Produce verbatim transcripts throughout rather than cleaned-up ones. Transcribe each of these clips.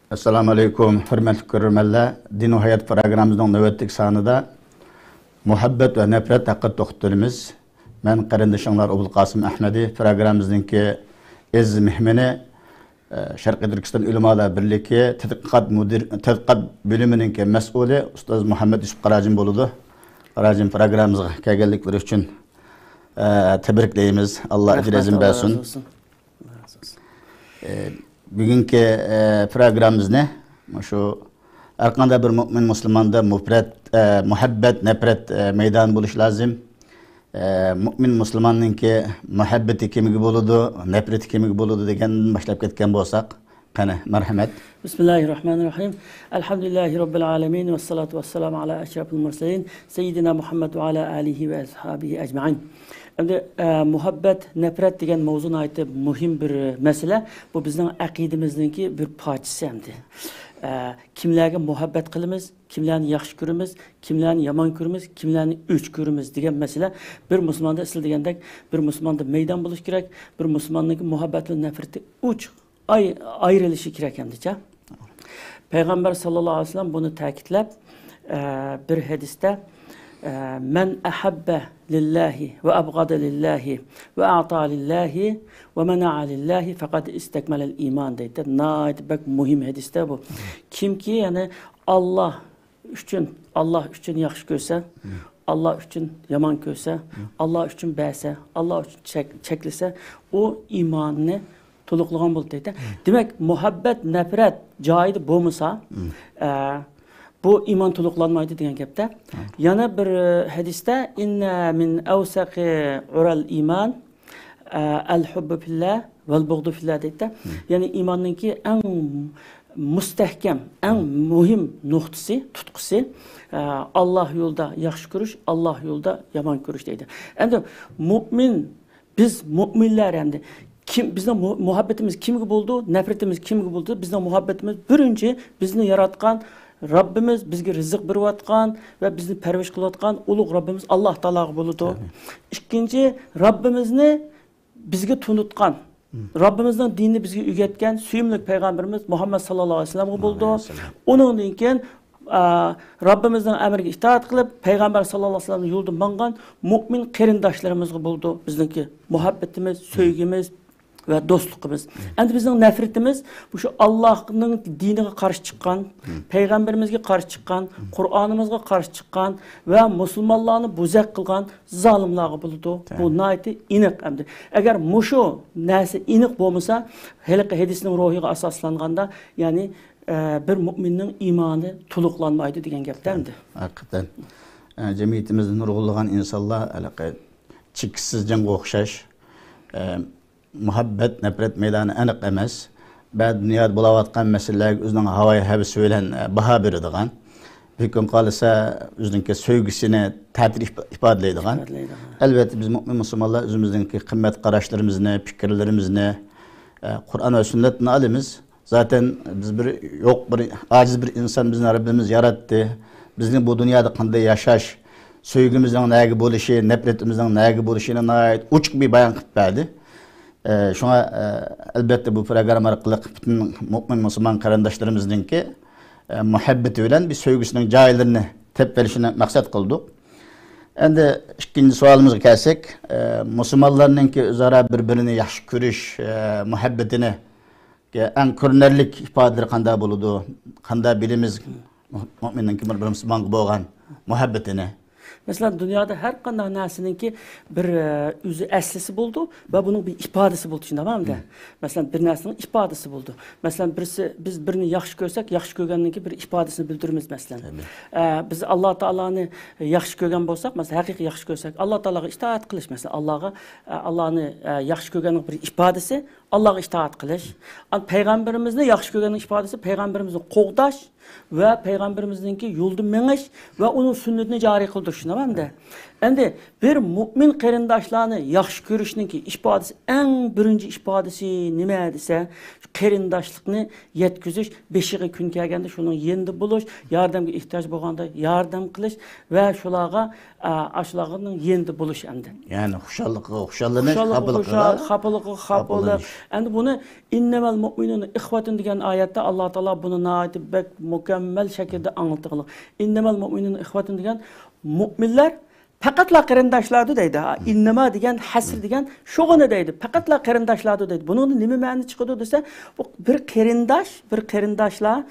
ئەسسالامۇ ئەلەيكۇم، ھۆرمەتلىك كۆرۈرمەنلەر. دىن ۋە ھايات پروگراممىمىزنىڭ نۆۋەتتىكى سانىدا مۇھەببەت ۋە نەپرەت ھەققىدە توختىلىمىز. مەن قېرىندىشىڭلار ئوبۇلقاسىم ئەھمەدى. پروگراممىمىزنىڭكى ئەزىز مېھمىنى، ئە، شەرقىي تۈركىستان ئۆلىمالار بىرلىكى تەتقىقات مۇدىر-، تەتقىقات بۆلۈمىنىڭكى مەسئۇلى ئۇستاز مۇھەممەد يۈسۈپ قاراجىم بولىدۇ. قاراجىم پروگراممىمىزغا كەلگەنلىكلىرى ئۈچۈن، ئە، تەبرىكلەيمىز. ئاللا ئەجرىڭىزنى بەرسۇن. ئە، بۈگۈنكى، ئە، پروگراممىمىزنى مۇشۇ ھەرقانداق بىر مۆمىن مۇسۇلماندا مۇپرەت-، ئە، مۇھەببەت، نەپرەت، ئە، مەيدانى بولۇشى لازىم. ئە، مۆمىن مۇسۇلماننىڭكى مۇھەببىتى كىمگە بولىدۇ، نەپرىتى كىمگە بولىدۇ دېگەندىن باشلاپ كەتكەن بولساق، قېنى، مەرھەمەت. بىسمىللاھىررەھمانىررەھىم. ئەلھەمدۇلىللاھى رەببىل ئالەمىن ۋەسسالاتۇ ۋەسسالامۇ ئالا ئەشرەفىل مۇرسەلىن سەييىدىنا مۇھەممەد ۋە ئالا ئالىھى ۋە ئەسھابىھى ئەجمەئىن. ئەمدى، ئە، مۇھەببەت، نەپرەت دېگەن مەۋزۇ ناھايىتى مۇھىم بىر مەسىلە. بۇ بىزنىڭ ئەقىدىمىزنىڭكى بىر پارچىسى ئەمدى. ئە، كىملەرگە مۇھەببەت قىلىمىز، كىملەرنى ياخشى كۆرىمىز، كىملەرنى يامان كۆرىمىز، كىملەرنى ئۆچ كۆرىمىز دېگەن مەسىلە بىر مۇسۇلماندا، سىز دېگەندەك، بىر مۇسۇلماندا مەيدان بولۇشى كېرەك، بىر مۇسۇلماننىڭكى مۇھەببەت ۋە نەپرىتى ئوچۇق ئاي-، ئايرىلىشى كېرەك ئەمدىچە. پەيغەمبەر ساللاللاھۇ ئەلەيھى ۋەسەللەم بۇنى تەكىتلەپ، ئە، بىر ھەدىستە، ئە، «مەن ئەھەببە لىللاھى ۋە ئەبغەدە لىللاھى ۋە ئەتا لىللاھى ۋە مەنەئە لىللاھى فەقەد ئىستەكمەلەل ئىمان» دەيدۇ. ناھايىتى بەك مۇھىم ھەدىستە بۇ. كىمكى، يەنى، ئاللا ئۈچۈن، ئاللا ئۈچۈن ياخشى كۆرسە، ئاللا ئۈچۈن يامان كۆرسە، ئاللا ئۈچۈن بەرسە، ئاللا ئۈچۈن چەك-، چەكلىسە، ئۇ ئىماننى تولۇقلىغان بولدى دەيدۇ. دېمەك، مۇھەببەت، نەپرەت جايىدا بولمىسا، ئە، بۇ ئىمان تولۇقلانمايدۇ دېگەن گەپتە. يەنە بىر، ئە، ھەدىستە، «ئىننە مىن ئەۋسەقى ئۇرەل ئىمان، ئە، ئەل ھۇببۇ فىللا ۋەل بۇغدۇ فىللا» دەيدۇ. يەنى ئىماننىڭكى ئەڭ مۇستەھكەم، ئەڭ مۇھىم نۇقتىسى، تۇتقىسى، ئە، ئاللا يولىدا ياخشى كۆرۈش، ئاللا يولىدا يامان كۆرۈش دەيدۇ. ئەمدى مۇئمىن، بىز مۇئمىنلەر ئەمدى كىم، بىزنىڭ مۇ-، مۇھەببىتىمىز كىمگە بولىدۇ، نەپرىتىمىز كىمگە بولىدۇ؟ بىزنىڭ مۇھەببىتىمىز بىرىنچى بىزنى ياراتقان رەببىمىز، بىزگە رىزىق بېرىۋاتقان ۋە بىزنى پەرۋىش قىلىۋاتقان ئۇلۇغ رەببىمىز ئاللا تائالاغا بولىدۇ. ئىككىنچى، رەببىمىزنى بىزگە تونۇتقان، رەببىمىزنىڭ دىنىنى بىزگە ئۆگەتكەن سۆيۈملۈك پەيغەمبىرىمىز مۇھەممەد ساللاللاھۇ ئەلەيھى ۋەسەللەمگە بولىدۇ. ئۇنىڭدىن كېيىن، ئا، رەببىمىزنىڭ ئەمرىگە ئىتائەت قىلىپ، پەيغەمبەر ساللاللاھۇ ئەلەيھى ۋەسەللەمنىڭ يولىدا ماڭغان مۇئمىن قېرىنداشلىرىمىزغا بولىدۇ بىزنىڭكى مۇھەببىتىمىز، سۆيگۈمىز ۋە دوستلۇقىمىز. ئەمدى بىزنىڭ نەپرىتىمىز مۇشۇ ئاللاھنىڭ دىنىغا قارشى چىققان، پەيغەمبىرىمىزگە قارشى چىققان، قۇرئانىمىزغا قارشى چىققان ۋە مۇسۇلمانلارنى بوزەك قىلغان زالىملارغا بولىدۇ. بۇ ناھايىتى ئېنىق ئەمدى. ئەگەر مۇشۇ نەرسە ئېنىق بولمىسا، ھېلىقى ھەدىسنىڭ روھىغا ئاساسلانغاندا، يەنى، ئە، بىر مۇئمىننىڭ ئىمانى تولۇقلانمايدۇ دېگەن گەپتە ئەمدى. ھەقىقەتەن. ئە، جەمئىيىتىمىزدە نۇرغۇنلىغان ئىنسانلار ھېلىقى چېكىسىز جەڭگە ئوخشاش، ئە، مۇھەببەت، نەپرەت مەيدانى ئېنىق ئەمەس. بەزى دۇنيادا بولاۋاتقان مەسىلىلەرگە ئۆزىنىڭ ھاۋايى ھەۋىسى بىلەن، ئە، باھا بېرىدىغان. بىر كۈن قالسا ئۆزىنىڭكى سۆيگۈسىنى تەتۈر ئىپا-، ئىپادىلەيدىغان. ئەلۋەتتە، بىز مۇئمىن مۇسۇلمانلار ئۆزىمىزنىڭكى قىممەت قاراشلىرىمىزنى، پىكىرلىرىمىزنى، ئە، قۇرئان ۋە سۈننەتتىن ئالىمىز. زاتەن بىز بىر يوق، بىر ئاجىز بىر ئىنسان، بىزنى رەببىمىز ياراتتى. بىزنى بۇ دۇنيادا قانداق ياشاش، سۆيگۈمىزنىڭ نەگە بولۇشى، نەپرىتىمىزنىڭ نەگە بولۇشىنى ناھايىتى ئوچۇق بىر بايان قىلىپ بەردى. ئە، شۇڭا، ئە، ئەلبەتتە بۇ پروگرامما ئارقىلىق پۈتۈن مۇئمىن مۇسۇلمان قېرىنداشلىرىمىزنىڭكى، ئە، مۇھەببىتى بىلەن بىر سۆيگۈسىنىڭ جايلىرىنى تېپىۋېلىشىنى مەقسەت قىلدۇق. ئەمدى ئىككىنچى سوئالىمىزغا كەلسەك، ئە، مۇسۇلمانلارنىڭكى ئۆزئارا بىر-بىرىنى ياخشى كۆرۈش، ئە، مۇھەببىتىنى ئەڭ كۆرۈنەرلىك ئىپادىلىرى قانداق بولىدۇ؟ قانداق بىلىمىز مۇ-، مۇئمىننىڭكى بىر مۇسۇلمانغا بولغان مۇھەببىتىنى؟ مەسىلەن، دۇنيادا ھەر قانداق نەرسىنىڭكى بىر، ئە، ئۆزى ئەسلىسى بولىدۇ ۋە بۇنىڭ بىر ئىپادىسى بولىدۇ، شۇنداقمۇ ئەمدى؟ مەسىلەن، بىر نەرسىنىڭ ئىپادىسى بولىدۇ. مەسىلەن، بىرسى، بىز بىرنى ياخشى كۆرسەك، ياخشى كۆرگەننىڭكى بىر ئىپادىسىنى بىلدۈرىمىز، مەسىلەن. ئە، بىز ئاللا تائالانى ياخشى كۆرگەن بولساق، مەسىلەن، ھەقىقىي ياخشى كۆرسەك، ئاللا تائالاغا ئىتائەت قىلىش، مەسىلەن، ئاللاغا، ئە، ئاللانى، ئە، ياخشى كۆرگەننىڭ بىر ئىپادىسى، ئاللاغا ئىتائەت قىلىش. ئان پەيغەمبىرىمىزنى ياخشى كۆرگەننىڭ ئىپادىسى پەيغەمبىرىمىزنى قوغداش ۋە پەيغەمبىرىمىزنىڭكى يولىدا مېڭىش ۋە ئۇنىڭ سۈننىتىنى جارى قىلدۇرۇش، شۇنداقمۇ ئەمدى؟ ئەمدى بىر مۇئمىن قېرىنداشلارنى ياخشى كۆرۈشنىڭكى ئىپادىسى، ئەڭ بىرىنچى ئىپادىسى نېمە دېسە، قېرىنداشلىقنى يەتكۈزۈش، بېشىغا كۈن كەلگەندە شۇنىڭ يېنىدا بولۇش، ياردەمگە ئېھتىياج بولغاندا ياردەم قىلىش ۋە شۇلارغا، ئا، ئاشۇلارنىڭ يېنىدا بولۇش ئەمدى. يەنى خۇشاللىقىغا خۇشاللىنىش، خۇشاللىقىغا خاپىلىقىغا خۇشال-، خاپىلىقىغا خاپىلىق، خاپىلىنىش. ئەمدى بۇنى «ئىننەمەل مۇئمىنۇنە ئىخۋەتۇن» دېگەن ئايەتتە ئاللا تائالا بۇنى ناھايىتى بەك مۇكەممەل شەكىلدە ئاڭلىتىۋالغان. «ئىننەمەل مۇئمىنۇنە ئىخۋەتۇن» دېگەن مۇئمىنلار پەقەتلا قېرىنداشلاردۇ دەيدۇ. ھا، «ئىننەما» دېگەن، «ھەسر» دېگەن شۇغىنى دەيدۇ. پەقەتلا قېرىنداشلاردۇ دەيدۇ. بۇنىڭدىن نېمە مەنە چىقىدۇ دېسە، بۇ بىر قېرىنداش، بىر قېرىنداشلار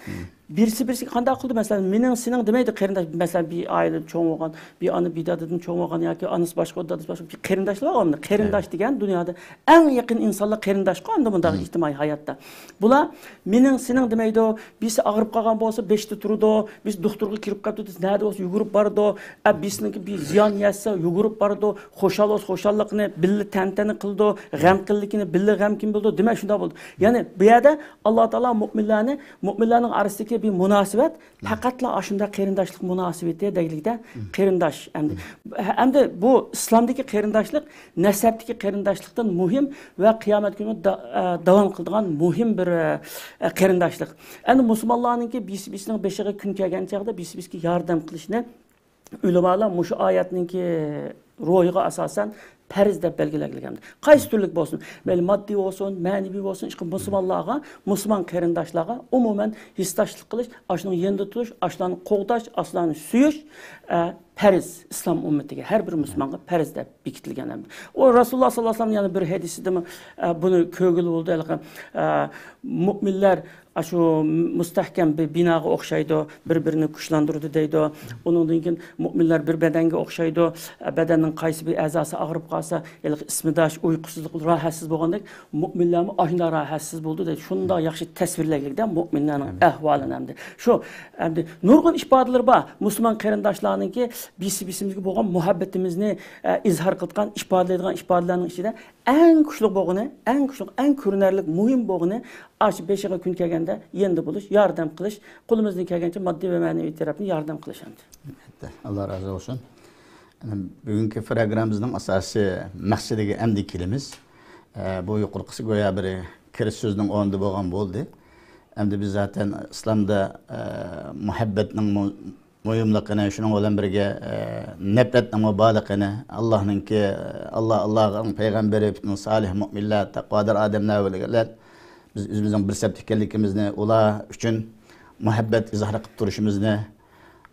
بىرسى بىرسىگە قانداق قىلدى؟ مەسىلەن، مېنىڭ، سېنىڭ دېمەيدۇ قېرىنداش. مەسىلەن، بىر ئائىلىدە چوڭ بولغان، بىر ئانا، بىر دادىدىن چوڭ بولغان ياكى ئانىسى باشقا، دادىسى باشقا، بىر قېرىنداشلار بار. قېرىنداش دېگەن دۇنيادا ئەڭ يېقىن ئىنسانلار قېرىنداشقۇ ئەمدى مۇنداق ئىجتىمائىي ھاياتتا. بۇلار مېنىڭ، سېنىڭ دېمەيدۇ. بىرسى ئاغرىپ قالغان بولسا، بېشىدا تۇرىدۇ. بىرسى دوختۇرغا كىرىپ قاپتۇ دېسە، نەدە بولسا يۈگۈرۈپ بارىدۇ. ئە، بىرسىنىڭكى بىر زىيان يەتسە يۈگۈرۈپ بارىدۇ. خۇشال بولسا خۇشاللىقىنى بىللە تەنتەنە قىلىدۇ. غەمكىنلىكىنى بىللە غەمكىن بولىدۇ. دېمەك، شۇنداق بولىدۇ. يەنى بۇ يەردە ئاللا تائالا مۇئمىنلارنى، مۇئمىنلارنىڭ ئارىسىدىكى بىر مۇناسىۋەت پەقەتلا ئاشۇنداق قېرىنداشلىق مۇناسىۋىتى دەيلىكتە قېرىنداش ئەمدى. ئەمدى بۇ ئىسلامدىكى قېرىنداشلىق نەسەبتىكى قېرىنداشلىقتىن مۇھىم ۋە قىيامەت كۈنى دا-، ئە، داۋام قىلىدىغان مۇھىم بىر، ئە، قېرىنداشلىق. ئەمدى مۇسۇلمانلارنىڭكى بىرسى بىرسىنىڭ بېشىغا كۈن كەلگەن چاغدا بىرسى بىرسىگە ياردەم قىلىشنى ئۆلىمالار مۇشۇ ئايەتنىڭكى روھىغا ئاساسەن پەرز دەپ بەلگىلەنگەن. قايسى تۈرلۈك بولسۇن، مەيلى ماددىي بولسۇن، مەنىۋى بولسۇن، ئىشقىلىپ مۇسۇلمانلارغا، مۇسۇلمان قېرىنداشلارغا ئومۇمەن ھېسداشلىق قىلىش، ئاشۇنىڭ يېنىدا تۇرۇش، ئاشۇلارنى قوغداش، ئاشۇلارنى سۆيۈش، ئە، پەرز، ئىسلام ئۈممىتىگە، ھەر بىر مۇسۇلمانغا پەرز دەپ بېكىتىلگەن ئەمدى. ئۇ رەسۇلۇللا ساللاللاھۇ ئەلەيھى ۋەسەللەم يەنە بىر ھەدىسىدىمۇ، ئە، بۇنى كۆرگىلى بولىدۇ، ھېلىقى، ئە، مۇئمىنلار ئاشۇ مۇستەھكەم بىر بىناغا ئوخشايدۇ، بىر-بىرىنى كۈچلەندۈرىدۇ دەيدۇ. ئۇنىڭدىن كېيىن مۇئمىنلار بىر بەدەنگە ئوخشايدۇ، بەدەننىڭ قايسى بىر ئەزاسى ئاغرىپ قالسا، ھېلىقى ئىسمىداش، ئۇيقۇسىزلىق، راھەتسىز بولغاندەك، مۇئمىنلارمۇ ئاشۇنداق راھەتسىز بولىدۇ دەيدۇ. شۇنداق ياخشى تەسۋىرلەيلىكتە مۇئمىنلارنىڭ ئەھۋالىنى ئەمدى. شۇ ئەمدى نۇرغۇن ئىپادىلىرى بار. مۇسۇلمان قېرىنداشلارنىڭكى بىرسى-بىرسىمىزگە بولغان مۇھەببىتىمىزنى، ئە، ئىزھار قىلىدىغان، ئىپادىلەيدىغان ئىپادىلەرنىڭ ئىچىدە ئەڭ كۈچلۈك بولغىنى، ئەڭ كۈچلۈك، ئەڭ كۆرۈنەرلىك، مۇھىم بولغىنى ئاشۇ بېشىغا كۈن كەلگەندە يېنىدا بولۇش، ياردەم قىلىش، قولىمىزدىن كەلگەنچە ماددىي ۋە مەنىۋى تەرەپنى ياردەم قىلىش ئەمدى. ئەلبەتتە، ئاللا رازى بولسۇن. ئەنە بۈگۈنكى پروگراممىمىزنىڭ ئاساسىي مەقسىتىگە ئەمدى كېلىمىز. ئە، بۇ يۇقىرىقىسى گويا بىر كىرىش سۆزىنىڭ ئورنىدا بولغان بولدى. ئەمدى بىز زاتەن ئىسلامدا، ئە، مۇھەببەتنىڭ مۇ-، مۇھىملىقىنى، شۇنىڭ بىلەن بىرگە، ئە، نەپرەتنىڭمۇ بارلىقىنى، ئاللانىڭكى، ئاللا، ئاللانىڭ پەيغەمبىرى، پۈتۈن سالىھ مۇئمىنلار، تەقۋادار ئادەملەر بىلەن بىز ئۆزىمىزنىڭ بىر سەپتە ئىكەنلىكىمىزنى، ئۇلار ئۈچۈن مۇھەببەت ئىزھار قىلىپ تۇرۇشىمىزنى،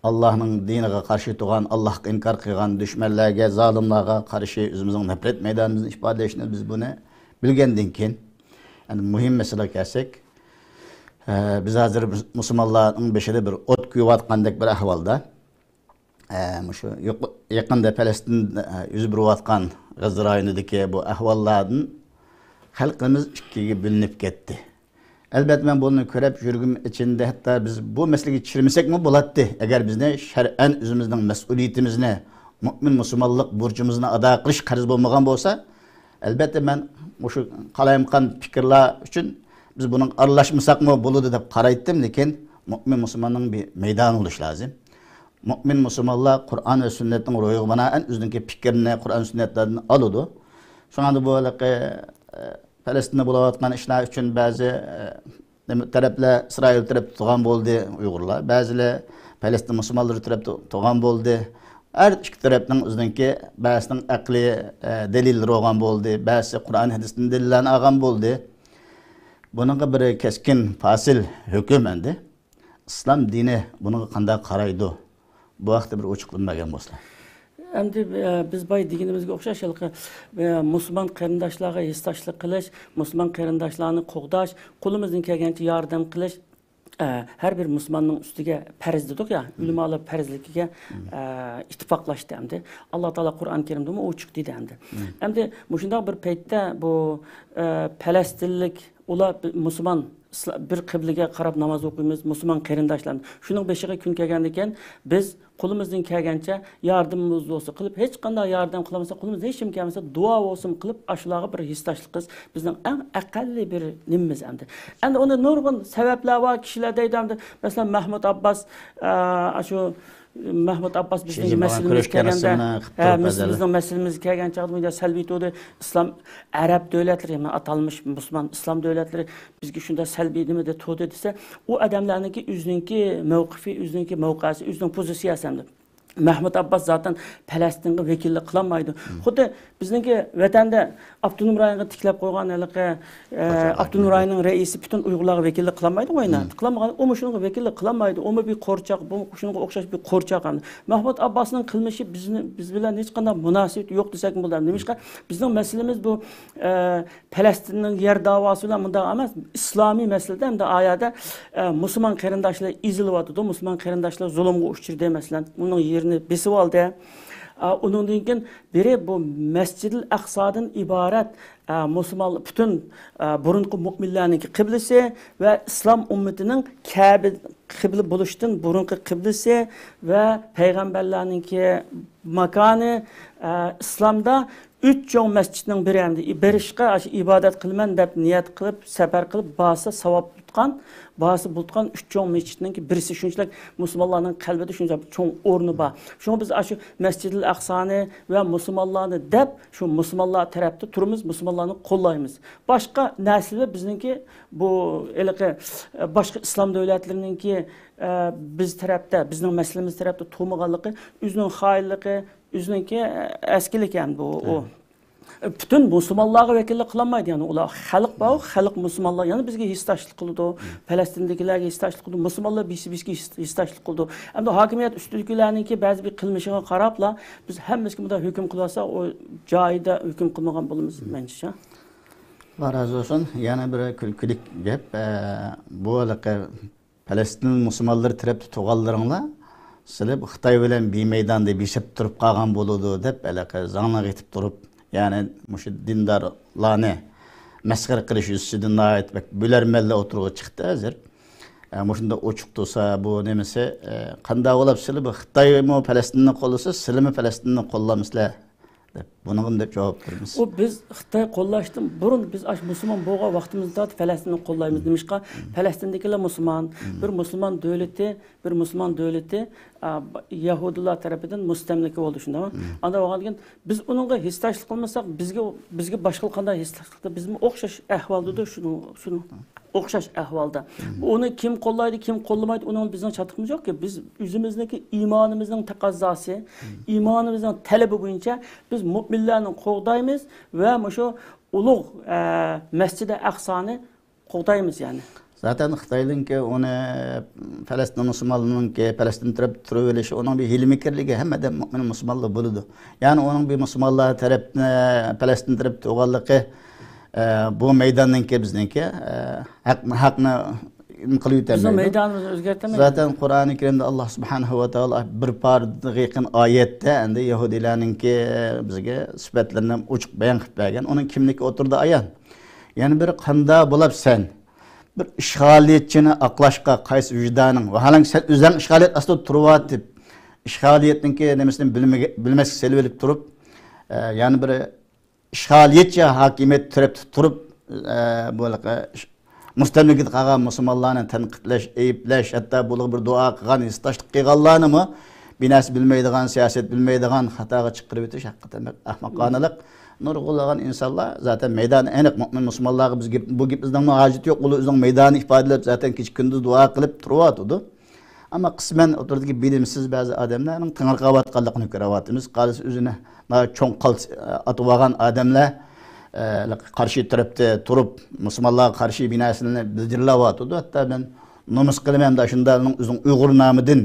ئاللانىڭ دىنىغا قارشى تۇرغان، ئاللاغا ئىنكار قىلغان دۈشمەنلەرگە، زالىملارغا قارشى ئۆزىمىزنىڭ نەپرەت مەيدانىمىزنى ئىپادىلەشنى بىز بۇنى بىلگەندىن كېيىن، ئەمدى مۇھىم مەسىلىگە كەلسەك، ئە، بىز ھازىر مۇس-، مۇسۇلمانلارنىڭ بېشىدا بىر ئوت كۆيۈۋاتقاندەك بىر ئەھۋالدا، ئە، مۇشۇ يۇق-، يېقىندا پەلەستىندە، ئە، يۈز بېرىۋاتقان غەززە رايونىدىكى بۇ ئەھۋاللاردىن خەلقىمىز ئىككىگە بۆلۈنۈپ كەتتى. ئەلبەتتە، مەن بۇنى كۆرۈپ يۈرىكىم ئىچىدە ھەتتا بىز بۇ مەسىلىگە چىرمىسەكمۇ بولاتتى، ئەگەر بىزنى شەرئەن ئۆزىمىزنىڭ مەسئۇلىيىتىمىزنى، مۇئمىن مۇسۇلمانلىق بۇرچىمىزنى ئادا قىلىش قەرز بولمىغان بولسا، ئەلبەتتە، مەن مۇشۇ قالايمىقان پىكىرلەر ئۈچۈن بىز بۇنىڭغا ئارىلاشمىساقمۇ بولىدۇ دەپ قارايتتىم، لېكىن مۇئمىن مۇسۇلماننىڭ بىر مەيدانى بولۇشى لازىم. مۇئمىن مۇسۇلمانلار قۇرئان ۋە سۈننەتنىڭ روھىغا بىنائەن ئۆزىنىڭكى پىكرىنى قۇرئان سۈننەتلەردىن ئالىدۇ. شۇڭا بۇ ھېلىقى، ئە، پەلەستىندە بولۇۋاتقان ئىشلار ئۈچۈن بەزى، ئە، نېمە تەرەپلەر ئىسرائىل تەرەپتە تۇرغان بولدى ئۇيغۇرلار، بەزىلەر پەلەستىن مۇسۇلمانلىرى تەرەپتە تۇرغان بولدى. ھەر ئىككى تەرەپنىڭ ئۆزىنىڭكى بەزىسىنىڭ ئەقلىي، ئە، دەلىللىرى بولغان بولدى، بەزىسى قۇرئان ھەدىستىن دەلىللەرنى ئالغان بولدى. بۇنىڭغا بىر كەسكىن پاسىل ھۆكۈم ئەمدى. ئىسلام دىنى بۇنىڭغا قانداق قارايدۇ؟ بۇ ھەقتە بىر ئوچۇقلىما بەرگەن بولسىلا. ئەمدى، ئە، بىز بايا دېگىنىمىزگە ئوخشاش، ھېلىقى، ئە، مۇسۇلمان قېرىنداشلارغا ھېسداشلىق قىلىش، مۇسۇلمان قېرىنداشلارنى قوغداش، قولىمىزدىن كەلگەنچە ياردەم قىلىش، ئە، ھەر بىر مۇسۇلماننىڭ ئۈستىگە پەرز دېدۇق يا، ئۆلىمالار پەرزلىكىگە، ئە، ئىتتىپاقلاشتى ئەمدى. ئاللا تائالا قۇرئان كەرىمدىمۇ ئوچۇق دېدى ئەمدى. ئەمدى مۇشۇنداق بىر پەيتتە بۇ، ئە، پەلەستىنلىك ئۇلار بى-، مۇسۇلمان، ئىسلا-، بىر قىبلىگە قاراپ ناماز ئوقۇيمىز، مۇسۇلمان قېرىنداشلار. شۇنىڭ بېشىغا كۈن كەلگەندىكىن، بىز قولىمىزدىن كەلگەنچە ياردىمىمىز بولسا قىلىپ، ھېچقانداق ياردەم قىلالمىساق، قولىمىزدىن ھېچ نېمە كەلمىسە، دۇئا بولسىمۇ قىلىپ، ئاشۇلارغا بىر ھېسداشلىق قىلىش بىزنىڭ ئەڭ ئەقەللىي بىر نېمىمىز ئەمدى. ئەمدى ئۇنى نۇرغۇن سەۋەبلەر بار، كىشىلەر دەيدۇ ئەمدى. مەسىلەن، مەھمۇد ئابباس، ئە، ئاشۇ مەھمۇد ئابباس بىزنىڭ شى جىنپىڭ مەسىلىمىزگە كۆرۈشكەن كەلگەندە، ئىسمىنى قىلىپ ھە، تۇرۇپ بىز، بەزىلەر. بىزنىڭ مەسىلىمىزگە كەلگەن چاغدا بۇ يەردە سەلبىي تۇردى. ئىسلام، ئەرەب دۆلەتلىرى، يەنى ئاتالمىش مۇسۇلمان ئىسلام دۆلەتلىرى بىزگە شۇنداق سەلبىي نېمىدە تۇردى دېسە، ئۇ ئادەملەرنىڭكى ئۆزىنىڭكى مەۋقىپى، ئۆزىنىڭكى مەۋقەسى، ئۆزىنىڭ پوزىتسىيەسى ئەمدى. مەھمۇد ئابباس زاتەن پەلەستىنگە ۋەكىللىك قىلالمايدۇ. خۇددى بىزنىڭكى ۋەتەندە ئاپتونوم رايونغا تىكلەپ قويغان ھېلىقى، ئە، ئاپتونوم رايوننىڭ رەئىسى پۈتۈن ئۇيغۇرلارغا ۋەكىللىك قىلالمايدىغۇ ئەينە. قىلالمىغان، ئۇمۇ شۇنىڭغا ۋەكىللىك قىلالمايدۇ. ئۇمۇ بىر قورچاق، بۇ شۇنىڭغا ئوخشاش بىر قورچاق. مەھمۇد ئابباسنىڭ قىلمىشى بىزنى، بىز بىلەن ھېچقانداق مۇناسىۋىتى يوق دېسەكمۇ بولىدۇ. نېمىشقا؟ بىزنىڭ مەسىلىمىز بۇ، ئە، پەلەستىننىڭ يەر داۋاسى بىلەن مۇنداق ئەمەس، ئىسلامىي مەسىلىدە ھەمدە ئايەدە، ئە، مۇسۇلمان قېرىنداشلار ئېزىلىۋاتىدۇ، مۇسۇلمان قېرىنداشلار زۇلۇمغا ئۇچرىدى، مەسىلەن، ئۇنىڭ يېرىنى بېسىۋالدى. ئە، ئۇنىڭدىن كېيىن بىرى بۇ مەسجىدىل ئەقسادىن ئىبارەت، ئە، مۇسۇلمان، پۈتۈن، ئە، بۇرۇنقى مۇئمىنلارنىڭكى قىبلىسى ۋە ئىسلام ئۈممىتىنىڭ كەبە قىبلە بولۇشتىن بۇرۇنقى قىبلىسى ۋە پەيغەمبەرلەرنىڭكى ماكانى، ئە، ئىسلامدا ئۈچ چوڭ مەسچىتنىڭ بىرى، ئەمدى بېرىشقا، ئاشۇ ئىبادەت قىلىمەن دەپ نىيەت قىلىپ، سەپەر قىلىپ بارسا ساۋاب تۇتقان، بارسا بولىدىغان ئۈچ چوڭ مەسچىتنىڭكى بىرسى. شۇنچىلىك مۇسۇلمانلارنىڭ قەلبىدە شۇنچە چوڭ ئورنى بار. شۇڭا بىز ئاشۇ مەسجىدىل ئەقسانى ۋە مۇسۇلمانلارنى دەپ، شۇ مۇسۇلمانلار تەرەپتە تۇرىمىز، مۇسۇلمانلارنى قوللايمىز. باشقا نەرسىلەر بىزنىڭكى بۇ ھېلىقى، باشقا ئىسلام دۆلەتلىرىنىڭكى، بىز تەرەپتە، بىزنىڭ مەسىلىمىز تەرەپتە تۇرمىغانلىقى، ئۆزىنىڭ خائىنلىقى، ئۆزىنىڭكى ئەسكىلىكى ئەمدى ئۇ. ئۇ. پۈتۈن مۇسۇلمانلارغا ۋەكىللىك قىلالمايدۇ، يەنى ئۇلار خەلق بار، خەلق مۇسۇلمانلار، يەنى بىزگە ھېسداشلىق قىلىدۇ، پەلەستىندىكىلەرگە ھېسداشلىق قىلىدۇ، مۇسۇلمانلار بىرسى بىرسىگە ھېس-، ھېسداشلىق قىلىدۇ. ئەمدى ھاكىمىيەت ئۈستىدىكىلەرنىڭكى بەزى بىر قىلمىشىغا قاراپلا بىز ھەممىسىگە مۇنداق ھۆكۈم قىلىۋالساق، ئۇ جايىدا ھۆكۈم قىلمىغان بولىمىز، مەنچە. ئاللا رازى بولسۇن. يەنە بىر كۈلكىلىك گەپ، ئە، بۇ ھېلىقى پەلەستىن مۇسۇلمانلىرى تەرەپتە تۇرغانلىرىڭلار، سىلەر خىتاي بىلەن بىر مەيداندا بېسىپ تۇرۇپ قالغان بولىدۇ دەپ، ھېلىقى زاڭلىق ئېتىپ تۇرۇپ، يەنى مۇشۇ دىندارلارنى مەسخىرە قىلىش يۈزىسىدىن ناھايىتى بەك بىلەرمەنلەر ئوتتۇرىغا چىقتى ھازىر. ئە، مۇشۇنداق ئوچۇق تۇرسا، بۇ نېمىسى، ئە، قانداق بولۇپ سىلەر بۇ خىتايمۇ پەلەستىننى قوللىسا، سىلەرمۇ پەلەستىننى قوللامسىلەر؟ دەپ، بۇنىڭغىمۇ دەپ جاۋاب بېرىمىز. ئۇ بىز خىتاي قوللاشتىن بۇرۇن بىز ئاشۇ مۇسۇلمان بولغان ۋاقتىمىزدىن تارتىپ پەلەستىننى قوللايمىز. نېمىشقا؟ پەلەستىندىكىلەر مۇسۇلمان، بىر مۇسۇلمان دۆلىتى، بىر مۇسۇلمان دۆلىتى، ئا، يەھۇدىيلار تەرىپىدىن مۇستەملىكە بولدى، شۇنداقمۇ؟ ئانداق بولغاندىكىن بىز ئۇنىڭغا ھېسداشلىق قىلمىساق، بىزگە، بىزگە باشقىلار قانداق ھېسداشلىق قىلدى؟ بىزمۇ ئوخشاش ئەھۋالدىدۇ، شۇنىڭ، شۇنىڭ. ئوخشاش ئەھۋالدا. ئۇنى كىم قوللايدۇ، كىم قوللىمايدۇ، ئۇنىڭ بىزنىڭ چاتىقىمىز يوقكى. بىز ئۆزىمىزنىڭكى ئىمانىمىزنىڭ تەقەززاسى، ئىمانىمىزنىڭ تەلىپى بويىچە بىز مۆمىنلەرنى قوغدايمىز ۋە مۇشۇ ئۇلۇغ، ئە، مەسجىدى ئەقسانى قوغدايمىز، يەنى. زاتەن خىتاينىڭكى ئۇنى پەلەستىن مۇسۇلمانلىرىنىڭكى پەلەستىن تەرەپ تۇرۇۋېلىشى، ئۇنىڭ بىر ھىيلىمىكىرلىكى ھەممە ئادەم مۆمىن مۇسۇلمانلار بولىدۇ. يەنى ئۇنىڭ بىر مۇسۇلمانلار تەرەپنى، پەلەستىن تەرەپ تۇرغانلىقى، ئە، بۇ مەيداننىڭكى بىزنىڭكى، ئە، ھەق، ھەقنى نېمە قىلىۋېتەلمەيدۇ. بىزنىڭ مەيدانىمىزنى ئۆزگەرتەلمەيدۇ. زاتەن قۇرئانى كەرىمدە ئاللا سۇبھانەھۇ ۋە تائالا بىر پارىغا يېقىن ئايەتتە ئەمدى يەھۇدىيلارنىڭكى بىزگە سۈپەتلىرىنى ئوچۇق بايان قىلىپ بەرگەن. ئۇنىڭ كىملىكى ئوتتۇرىدا ئايان. يەنە بىر قانداق بولۇپ سەن بىر ئىشغالىيەتچىنى ئاقلاشقا قايسى ۋىجدانىڭ؟ ۋاھالەنكى سەن ئۆزۈڭ ئىشغالىيەت ئاستىدا تۇرۇۋاتىپ، ئىشغالىيەتنىڭكى نېمىسىنى بىلمىگە-، بىلمەسكە سېلىۋېلىپ تۇرۇپ، ئە، يەنە بىر ئىشغالىيەتچى ھاكىمىيەت تەرەپتە تۇرۇپ، ئە، بۇ ھېلىقى مۇستەملىكىدە قالغان مۇسۇلمانلارنى تەنقىدلەش، ئەيىبلەش، ھەتتا بۇلارغا بىر دۇئا قىلغان، ھېسداشلىق قىلغانلارنىمۇ بىر نەرسە بىلمەيدىغان، سىياسەت بىلمەيدىغان خاتاغا چىقىرىۋېتىش ھەقىقەتەن بەك ئەخمەقانىلىق. نۇرغۇنلىغان ئىنسانلار زاتەن مەيدانى ئېنىق، مۆمىن مۇسۇلمانلارغا بىز گېپ، بۇ گېپىمىزنىڭمۇ ھاجىتى يوق، ئۇلار ئۆزىنىڭ مەيدانىنى ئىپادىلەپ زاتەن كېچە كۈندۈز دۇئا قىلىپ تۇرۇۋاتىدۇ. ئەمما قىسمەن ئوتتۇرىدىكى بىلىمسىز بەزى ئادەملەرنىڭ تېڭىرقاۋاتقانلىقىنى كۆرۈۋاتىمىز. قارىسا ئۆزىنى ناھايىتى چوڭ قالتىس ئاتىۋالغان ئادەملەر، ئە، قارشى تەرەپتە تۇرۇپ، مۇسۇلمانلارغا قارشى بىر نەرسىلەرنى بىلجىرلاۋاتىدۇ. ھەتتا مەن نومۇس قىلىمەن، ئاشۇنداقنىڭ ئۆزىنىڭ ئۇيغۇر نامىدىن،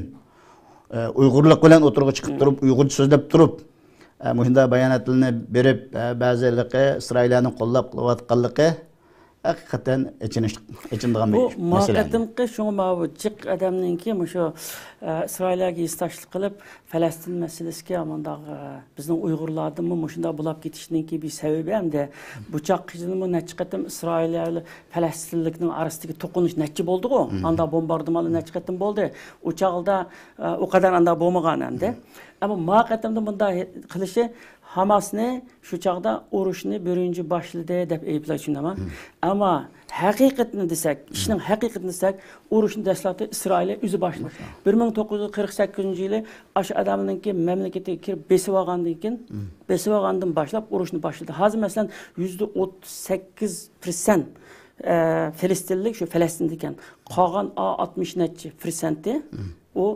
ئە، ئۇيغۇرلۇق بىلەن ئوتتۇرىغا چىقىپ تۇرۇپ، ئۇيغۇرچە سۆزلەپ تۇرۇپ، ئە، مۇشۇنداق باياناتلارنى بېرىپ، ئە، بەزىلىرى ئىسرائىلىيەنى قوللاپ قىلىۋاتقانلىقى، ھەقىقەتەن ئېچىنىش، ئېچىنىدىغان بۇ بىر مەسىلە. قېتىمقى شۇڭا ماۋۇ جىق ئادەمنىڭكى مۇشۇ، ئە، ئىسرائىلىيەگە ھېسداشلىق قىلىپ، پەلەستىن مەسىلىسىگە مۇنداق، ئە، بىزنىڭ ئۇيغۇرلاردىنمۇ مۇشۇنداق بولاپ كېتىشىنىڭكى بىر سەۋەبى ئەمدى بۇ چاغقىچىنىمۇ نەچچە قېتىم ئىسرائىلىيە بىلەن پەلەستىنلىكنىڭ ئارىسىدىكى توقۇنۇش نەچچە بولدىغۇ؟ ئانداق بومباردىمانلار نەچچە قېتىم بولدى. ئۇ چاغدا، ئە، ئۇ قەدەر ئانداق بولمىغان ئەمدى. ئەمما ما قېتىمدا مۇنداق قىلىشى ھاماسنى شۇ چاغدا ئۇرۇشنى بىرىنچى باشلىدى دەپ ئەيىبلەش، شۇنداقمۇ؟ ئەمما ھەقىقەتنى دېسەك، ئىشنىڭ ھەقىقىتىنى دېسەك، ئۇرۇشنى دەسلەپتە ئىسرائىلىيە ئۆزى باشلىدى. بىر مىڭ توققۇز يۈز قىرىق سەككىزىنچى يىلى ئاشۇ ئادەمنىڭكى مەملىكىتىگە كىرىپ بېسىۋالغاندىن كېيىن، بېسىۋالغاندىن باشلاپ ئۇرۇشنى باشلىدى. ھازىر مەسىلەن، يۈزدە ئوتتۇز سەككىز پىرسەنت، ئە، فىلىستىنلىك شۇ پەلەستىندە ئىكەن. قالغان ئا-، ئاتمىش نەچچە پىرسەنتى ئۇ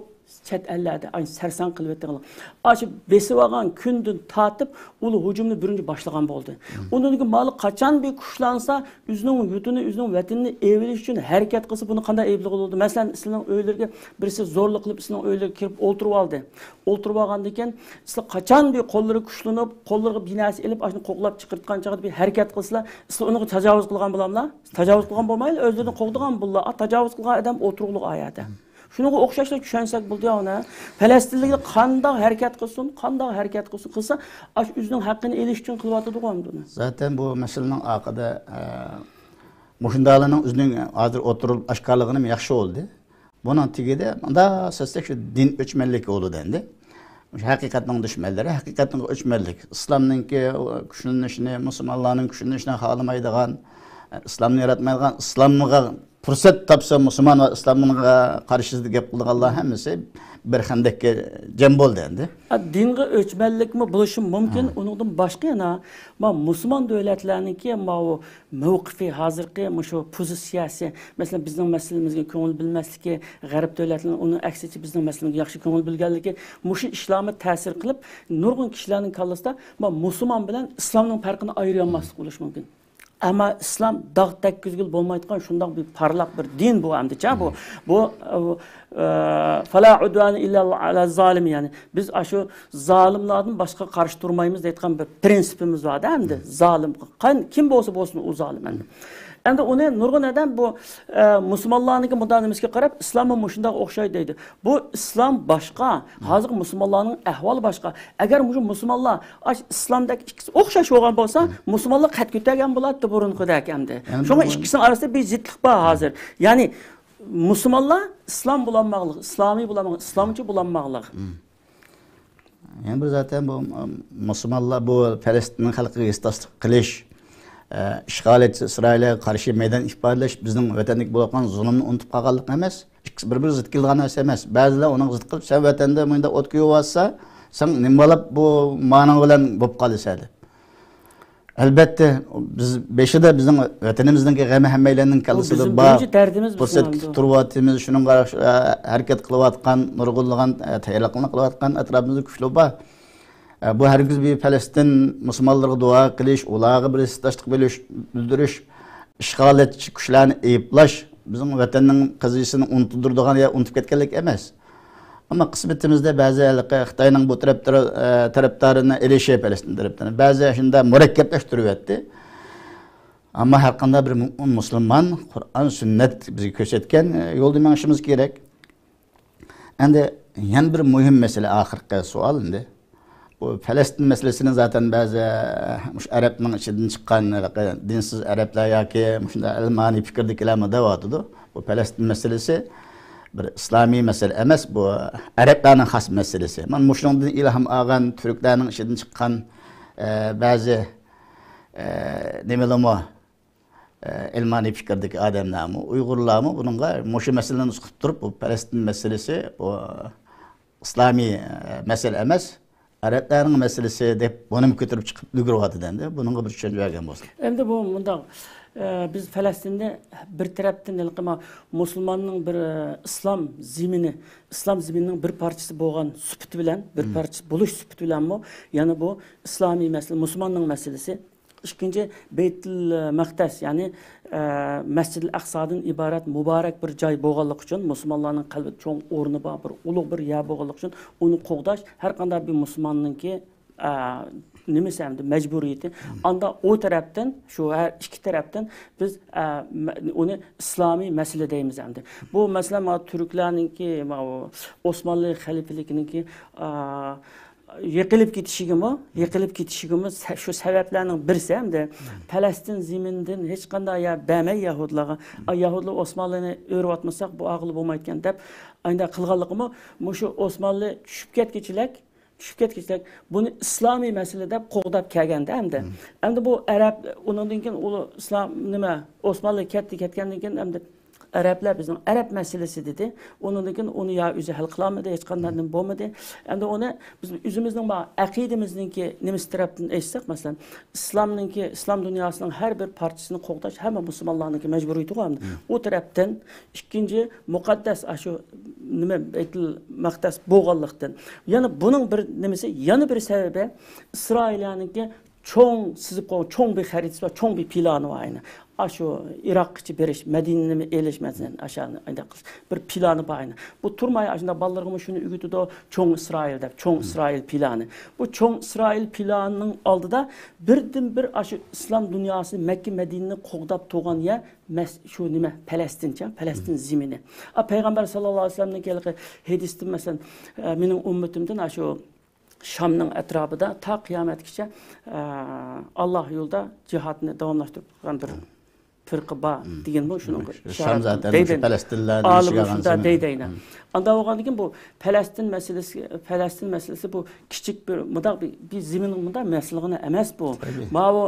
چەت ئەللەردە ئاشۇ سەرسان قىلىۋېتىڭلار. ئاشۇ بېسىۋالغان كۈندىن تارتىپ ئۇلار ھۇجۇمنى بىرىنچى باشلىغان بولدى. ئۇنىڭدىن كېيىن مانا قاچان بىر كۈچلەنسە، ئۆزىنىڭ يۇرتىنى، ئۆزىنىڭ ۋەتىنىنى ئېلىۋېلىش ئۈچۈن ھەرىكەت قىلسا، بۇنى قانداق ئەيىبلىگىلى بولىدۇ؟ مەسىلەن، سىلەرنىڭ ئۆيلىرىگە بىرسى زورلۇق قىلىپ سىلەرنىڭ ئۆيلىرىگە كىرىپ ئولتۇرۇۋالدى. ئولتۇرۇۋالغاندىن كېيىن، سىلەر قاچان بىر قوللىرى كۈچلىنىپ، قوللىرىغا بىر نەرسە ئېلىپ، ئاشۇنى قوغلاپ چىقىرتقان چاغدا بىر ھەرىكەت قىلسىلەر، سىلەر ئۇنىڭغا تاجاۋۇز قىلغان بولاملا؟ تاجاۋۇز قىلغان بولمايلا، ئۆزلىرىنى قوغدىغان بوللا. ئا، تاجاۋۇز قىلغان ئادەم ئولتۇرۇقلۇق ئايەردە. شۇنىڭغا ئوخشاشلا چۈشەنسەك بولىدۇ ئۇنى. پەلەستىنلىكلەر قانداق ھەرىكەت قىلسۇن، قانداق ھەرىكەت قىلسۇن، قىلسا، ئاشۇ ئۆزىنىڭ ھەققىنى ئېلىش ئۈچۈن قىلىۋاتىدىغۇ ئەمدى ئۇنى. زاتەن بۇ مەسىلىنىڭ ئارقىدا، ئە، مۇشۇنداقلارنىڭ ئۆزىنىڭ ھازىر ئوتتۇرىلىپ ئاشكارىلىغىنىمۇ ياخشى بولدى. بۇنىڭ تېگىدە مۇنداق سەتسەك شۇ دىن ئۆچمەنلىكى بولىدۇ ئەمدى. مۇشۇ ھەقىقەتنىڭ دۈشمەنلىرى، ھەقىقەتنىڭ ئۆچمەنلىك. ئىسلامنىڭكى كۈچلىنىشىنى، مۇسۇلمانلارنىڭ كۈچلىنىشىنى خالىمايدىغان، ئىسلامنى ياراتمايدىغان، ئىسلامغا پۇرسەت تاپسا مۇسۇلمان ۋە ئىسلامغا قارشى گەپ قىلىدىغانلار ھەممىسى بىر خەندەككە جەم بولدى ئەمدى. ئا، دىنغا ئۆچمەنلىكمۇ بولۇشى مۇمكىن. ھە. ئۇنىڭدىن باشقا يەنە، ما، مۇسۇلمان دۆلەتلەرنىڭكى ماۋۇ مەۋقىپى، ھازىرقى مۇشۇ پوزىتسىيەسى، مەسىلەن، بىزنىڭ مەسىلىمىزگە كۆڭۈل بۆلمەسلىكى، غەرب دۆلەتلىرىنىڭ ئۇنىڭ ئەكسىچە بىزنىڭ مەسىلىمىزگە ياخشى كۆڭۈل بۆلگەنلىكى، مۇشۇ ئىشلارمۇ تەسىر قىلىپ، نۇرغۇن كىشىلەرنىڭ كاللىسىدا، ما، مۇسۇلمان بىلەن ئىسلامنىڭ پەرقىنى ئايرىيالماسلىق بولۇشى مۇمكىن. ئەمما ئىسلام داغ تەگكۈزگىلى بولمايدىغان شۇنداق بىر پارلاق بىر دىن بۇ ئەمدىچە بۇ. بۇ، ئە، فلا ئۇدۋانە ئىللا ئەلەز زالىمىن، يەنى بىز ئاشۇ زالىملاردىن باشقا قارشى تۇرمايمىز دەيدىغان بىر پرىنسىپىمىز بار-دە ئەمدى. زالىم، قان-، كىم بولسا بولسۇن ئۇ زالىم ئەمدى. ئەمدى ئۇنى نۇرغۇن ئادەم بۇ، ئە، مۇسۇلمانلارنىڭكى مۇنداق نېمىسىگە قاراپ، ئىسلاممۇ مۇشۇنداق ئوخشايدۇ دەيدۇ. بۇ ئىسلام باشقا، ھازىرقى مۇسۇلمانلارنىڭ ئەھۋالى باشقا. ئەگەر مۇشۇ مۇسۇلمانلار ئاش ئىسلامدەك ئىككىسى ئوخشاش بولغان بولسا، مۇسۇلمانلار قەد كۆتەرگەن بولاتتى بۇرۇنقىدەك ئەمدى. يەنى شۇڭا بۇ ئىككىسىنىڭ ئارىسىدا بىر زىتلىق بار ھازىر. يەنى مۇسۇلمانلار ئىسلام بولالماقلىق، ئىسلامىي بولالماقلىق، ئىسلامچى بولالماقلىق. يەنە بىر زاتەن بۇ، ئم، مۇسۇلمانلار بۇ پەلەستىن خەلقىگە ھېسداشلىق قىلىش، ئە، ئىشغالچى ئىسرائىلغا قارشى مەيدان ئىپادىلەش بىزنىڭ ۋەتەندىكى بولۇۋاتقان زۇلۇمنى ئۇنتۇپ قالغانلىق ئەمەس. ئىككىسى بىر-بىرىگە زىت كېلىدىغان نەرسە ئەمەس. بەزىلەر ئۇنىڭغا زىت قىلىپ، سەن ۋەتەندە مۇنداق ئوت كۆيۈۋاتسا، سەن نېمە بولۇپ بۇ مانىڭ بىلەن بولۇپ قالىسەن دەپ. ئەلبەتتە، بىز بېشىدا بىزنىڭ ۋەتىنىمىزنىڭكى غېمى ھەممەيلەننىڭ بۇ كاللىسىدا بىزنىڭ بار. بىرىنچى دەردىمىز بىزنىڭ پۇرسەتكە ئەمدى. تۇرۇۋاتىمىز، شۇنىڭغا، ئە، ھەرىكەت قىلىۋاتقان، نۇرغۇنلىغان، ئە، تەييارلىقلارنى قىلىۋاتقان ئەتراپىمىزدا كۈچلۈك بار. ئە، بۇ ھەرگىز بىر پەلەستىن مۇسۇلمانلىرىغا دۇئا قىلىش، ئۇلارغا بىر ھېسداشلىق بىلىش، بىلدۈرۈش، ئىشغالچى كۈچلەرنى ئەيىبلەش بىزنىڭ ۋەتەننىڭ قەزىيىسىنى ئۇنتۇدۇرىدىغان يا ئۇنتۇپ كەتكەنلىك ئەمەس. ئەمما قىسمىتىمىزدە بەزى ھېلىقى خىتاينىڭ بۇ تەرەپ-، تەرەپ-، ئە، تەرەپدارىنى ئېلىشى پەلەستىن تەرەپدارى بەزى شۇنداق مۇرەككەپلەشتۈرۈۋەتتى. ئەمما ھەر قانداق بىر مۇ-، مۇسۇلمان قۇرئان، سۈننەت بىزگە كۆرسەتكەن، ئە، يولدا مېڭىشىمىز كېرەك. ئەمدى يەنە بىر مۇھىم مەسىلە، ئاخىرقى سوئال ئەمدى. بۇ پەلەستىن مەسىلىسىنى زاتەن بەزى، مۇشۇ ئەرەبنىڭ ئىچىدىن چىققان ھېلىقى دىنسىز ئەرەبلەر ياكى مۇشۇنداق ئەلمانىي پىكىردىكىلەرمۇ دەۋاتىدۇ. بۇ پەلەستىن مەسىلىسى بىر ئىسلامىي مەسىلە ئەمەس، بۇ ئەرەبلەرنىڭ خاس مەسىلىسى. مانا مۇشۇنىڭدىن ئىلھام ئالغان تۈركلەرنىڭ ئىچىدىن چىققان، ئە، بەزى، ئە، نېمىلىمۇ، ئە، ئەلمانىي پىكىردىكى ئادەملەرمۇ، ئۇيغۇرلارمۇ بۇنىڭغا مۇشۇ مەسىلىنى نۇتۇپ تۇرۇپ، بۇ پەلەستىن مەسىلىسى، بۇ ئىسلامىي، ئە، مەسىلە ئەمەس، ئەرەبلەرنىڭ مەسىلىسى دەپ بۇنىمۇ كۆتۈرۈپ چىقىپ ئۈلگۈرۈۋاتىدۇ ئەمدى. بۇنىڭغا بىر چۈشەنچە بەرگەن بولسا. ئەمدى بۇ مۇنداق، ئە، بىز پەلەستىندە بىر تەرەپتىن ھېلىقى ما-، مۇسۇلماننىڭ بىر، ئە، ئىسلام زېمىنى، ئىسلام زېمىنىنىڭ بىر پارچىسى بولغان سۈپىتى بىلەن، بىر پارچىسى بولۇش سۈپىتى بىلەنمۇ يەنە بۇ ئىسلامىي مەسىلە، مۇسۇلماننىڭ مەسىلىسى ئىككىنچى، بەيتۇل مەقدەس، يەنى، ئە، مەسجىدىل ئەقسادىن ئىبارەت مۇبارەك بىر جاي بولغانلىقى ئۈچۈن، مۇسۇلمانلارنىڭ قەلبىدە چوڭ ئورنى بار، بىر ئۇلۇغ بىر يەر بولغانلىقى ئۈچۈن، ئۇنى قوغداش ھەر قانداق بىر مۇسۇلماننىڭكى، ئە، نېمىسى ئەمدى مەجبۇرىيىتى. ئاندا ئۇ تەرەپتىن، شۇ ھەر ئىككى تەرەپتىن بىز، ئە، مە-، ئۇنى ئىسلامىي مەسىلە دەيمىز ئەمدى. بۇ مەسىلەن، مانا تۈركلەرنىڭكى، ماۋۇ ئوسمانلى خەلىپىلىكىنىڭكى، ئە، يىقىلىپ كېتىشىگىمۇ، يىقىلىپ كېتىشىگىمۇ سە-، شۇ سەۋەبلەرنىڭ بىرسى ئەمدى. پەلەستىن زېمىنىدىن ھېچقانداق يەر بەرمەي يەھۇدىيلارغا، ئا، يەھۇدىيلار ئوسمانلىنى ئۆرۈۋاتمىساق، بۇ ئاغىلى بولمايدىكەن دەپ، ئانداق قىلغانلىقىمۇ مۇشۇ ئوسمانلى چۈشۈپ كەتكۈچىلىك، چۈشۈپ كەتكۈچىلىك بۇنى ئىسلامىي مەسىلە دەپ قوغداپ كەلگەندە ئەمدى. ئەمدى بۇ ئەرەب، ئۇنىڭدىن كېيىن ئۇلار ئىسلام، نېمە، ئوسمانلى كەتتى، كەتكەندىن كېيىن ئەمدى ئەرەبلەر بىزنىڭ ئەرەب مەسىلىسى دېدى. ئۇنىڭدىن كېيىن ئۇنى يا ئۆزى ھەل قىلالمىدى، ھېچقانداق نېمە بولمىدى. ئەمدى ئۇنى بىز ئۆزىمىزنىڭ بار ئەقىدىمىزنىڭكى نېمىسى تەرەپتىن ئېيتساق، مەسىلەن، ئىسلامنىڭكى، ئىسلام دۇنياسىنىڭ ھەر بىر پارچىسىنى قوغداش ھەممە مۇسۇلمانلارنىڭكى مەجبۇرىيىتىغۇ ئەمدى. ئۇ تەرەپتىن ئىككىنچى مۇقەددەس، ئاشۇ نېمە، بەيتۇل مەقدەس بولغانلىقتىن. يەنە بۇنىڭ بىر نېمىسى، يەنە بىر سەۋەبى، ئىسرائىلىيەنىڭكى چوڭ سىزىپ قويغان چوڭ بىر خەرىتىسى بار، چوڭ بىر پىلانى بار ئەينى. ئاشۇ ئىراققىچە بېرىش، مەدىنىنى ئېلىش، مەسىلەن، ئاشۇنى ئانداق قىلىش بىر پىلانى بار ئەينى. بۇ تۇرماي ئاشۇنداق بالىلىرىغىمۇ شۇنى ئۆگىتىدۇ، چوڭ ئىسرائىل دەپ، چوڭ ئىسرائىل پىلانى. بۇ چوڭ ئىسرائىل پىلانىنىڭ ئالدىدا بىردىنبىر ئاشۇ ئىسلام دۇنياسى مەككە مەدىنىنى قوغداپ تۇرغان يەر مەس-، شۇ نېمە، پەلەستىنچە، پەلەستىن زېمىنى. ئا، پەيغەمبەر ساللاللاھۇ ئەلەيھى ۋەسەللەمنىڭ ھەدىسىدە، مەسىلەن، ئە، مېنىڭ ئۈممىتىمدىن ئاشۇ شامنىڭ ئەتراپىدا تا قىيامەتكىچە، ئە، ئاللاھ يولىدا جىھادنى داۋاملاشتۇرۇپ تۇرغان بىر پىرقە بار دېگەن بۇ شۇنىڭغا ئىشارەت قىلىپ دەيدۇ. ئالىملار شۇنداق دەيدۇ ئەينى. ئاندا بولغاندىن كېيىن بۇ پەلەستىن مەسىلىسى، پەلەستىن مەسىلىسى بۇ كىچىك بىر، مۇنداق بىر، بىر زېمىننىڭ مۇنداق مەسىلىگىنە ئەمەس بۇ. ماۋۇ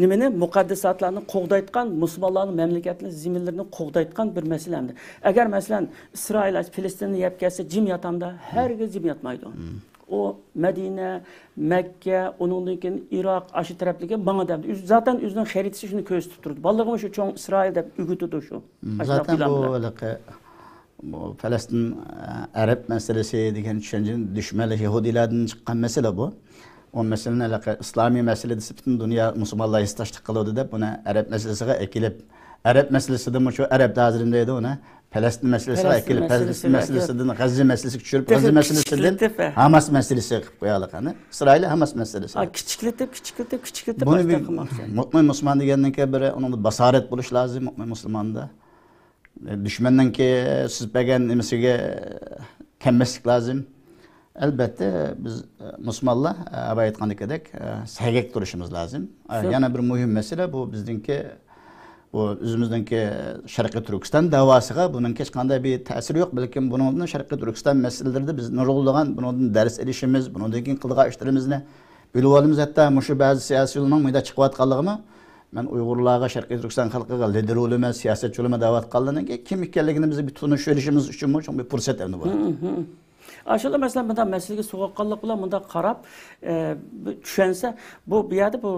نېمىنى، مۇقەددەساتلارنى قوغدايدىغان، مۇسۇلمانلارنىڭ مەملىكەتلىرى، زېمىنلىرىنى قوغدايدىغان بىر مەسىلە ئەمدى. ئەگەر مەسىلەن ئىسرائىل پەلەستىننى يەپ كەتسە جىم ياتامدا؟ ھەرگىز جىم ياتمايدۇ. ئۇ مەدىنە، مەككە، ئۇنىڭدىن كېيىن ئىراق، ئاشۇ تەرەپلىكى ماڭا دەمدى. ئۆزى، زاتەن ئۆزىنىڭ خەرىتىسى شۇنى كۆرسىتىپ تۇرىدۇ. بالىلىرىغىمۇ شۇ چوڭ ئىسرائىل دەپ ئۆگىتىدۇ شۇ. ئاشۇنداق زاتەن پىلان بۇ بىلەن. ھېلىقى بۇ پەلەستىن، ئە، ئەرەب مەسىلىسى دېگەن چۈشەنچىنى دۈشمەنلىك يەھۇدىيلاردىن چىققان مەسىلە بۇ. ئۇ مەسىلىنى ھېلىقى ئىسلامىي مەسىلە دېسە پۈتۈن دۇنيا مۇسۇلمانلار ھېسداشلىق قىلىدۇ دەپ، بۇنى ئەرەب مەسىلىسىگە ئەكېلىپ، ئەرەب مەسىلىسىدىمۇ شۇ ئەرەب ھازىر نېمە دەيدۇ ئۇنى؟ پەلەستىن مەسىلىسىگە پەلەستىن ئەكېلىپ، پەلەستىن مەسىلىسىگە مەسىلىسىدىن غەززە مەسىلىسىگە چۈشۈرۈپ، تېخى غەززە مەسىلىسىدىن كىچىكلىتىپ، ھە. ھاماس مەسىلىسىگە قىلىپ قويايلى قېنى. ئىسرائىل ھاماس مەسىلىسى. ھە، كىچىكلىتىپ، كىچىكلىتىپ، كىچىكلىتىپ بۇنى بىر مۇئمىن مۇسۇلمان دېگەننىڭكى بىر ئۇنىڭدا باسارەت بولۇش لازىم، مۇئمىن مۇسۇلماندا. دۈشمەننىڭكى سىزىپ بەرگەن نېمىسىگە كەممەسلىك لازىم. ئەلبەتتە، بىز، ئە، مۇسۇلمانلار، ئە، بايا ئېيتقاندىكىدەك، ئە، سەگەك تۇرۇشىمىز لازىم. ئە، يەنە بىر مۇھىم مەسىلە، بۇ بىزنىڭكى، بۇ ئۆزىمىزنىڭكى شەرقىي تۈركىستان دەۋاسىغا بۇنىڭ ھېچقانداق بىر تەسىرى يوق، بەلكىم بۇنىڭدىن شەرقىي تۈركىستان مەسىلىلىرىدە بىز نۇرغۇنلىغان بۇنىڭدىن دەرس ئېلىشىمىز، بۇنىڭدىن كېيىن قىلىدىغان ئىشلىرىمىزنى بىلىۋالىمىز. ھەتتا مۇشۇ بەزى سىياسىيوننىڭ مۇنداق چىقىۋاتقانلىقىمۇ، مەن ئۇيغۇرلارغا، شەرقىي تۈركىستان خەلقىگە لىدېر بولىمەن، سىياسەتچى بولىمەن دەۋاتقانلىرىنىڭكى كىم ئىكەنلىكىنى بىز بىر تونۇشۇۋېلىشىمىز ئۈچۈنمۇ چوڭ بىر پۇرسەت ئەمدى بۇ. ئاشۇلا مەسىلەن، مۇنداق مەسىلىگە سوغۇققانلىق بىلەن مۇنداق قاراپ، ئە، بىر چۈشەنسە، بۇ، بۇ يەردە بۇ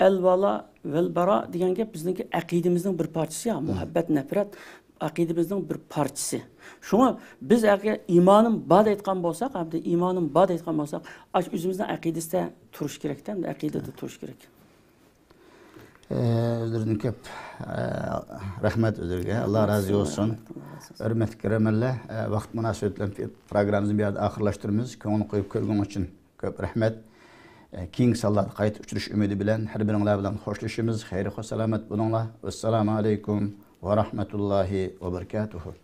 ئەلۋالا ۋەلبارا دېگەن گەپ بىزنىڭكى ئەقىدىمىزنىڭ بىر پارچىسى، يا، مۇھەببەت، نەپرەت ئەقىدىمىزنىڭ بىر پارچىسى. شۇڭا بىز ئەگەر ئىمانىم بار دەيدىغان بولساق، ھەمدە ئىمانىم بار دەيدىغان بولساق، ئاشۇ ئۆزىمىزنىڭ ئەقىدىسىدە تۇرۇش كېرەكتە، ئەقىدىدە تۇرۇش كېرەك. ئە، ئۆزلىرىدىن كۆپ، ئە، رەھمەت ئۆزلىرىگە. ئاللا رازى بولسۇن. ھۆرمەتلىك كۆرۈرمەنلەر، ئە، ۋاقىت مۇناسىۋىتى بىلەن پروگراممىمىزنى بۇ يەردە ئاخىرلاشتۇرىمىز. كۆڭۈل قويۇپ كۆرگىنىڭ ئۈچۈن كۆپ رەھمەت. ئە، كېيىنكى سانلاردا قايتا ئۇچرىشىش ئۈمىدى بىلەن ھەر بىرىڭلار بىلەن خوشلىشىمىز. خەير-خۇش سالامەت بولۇڭلار. ۋەسسالامۇ ئەلەيكۇم ۋە رەھمەتۇللاھى ۋە بەرىكاتۇھۇ.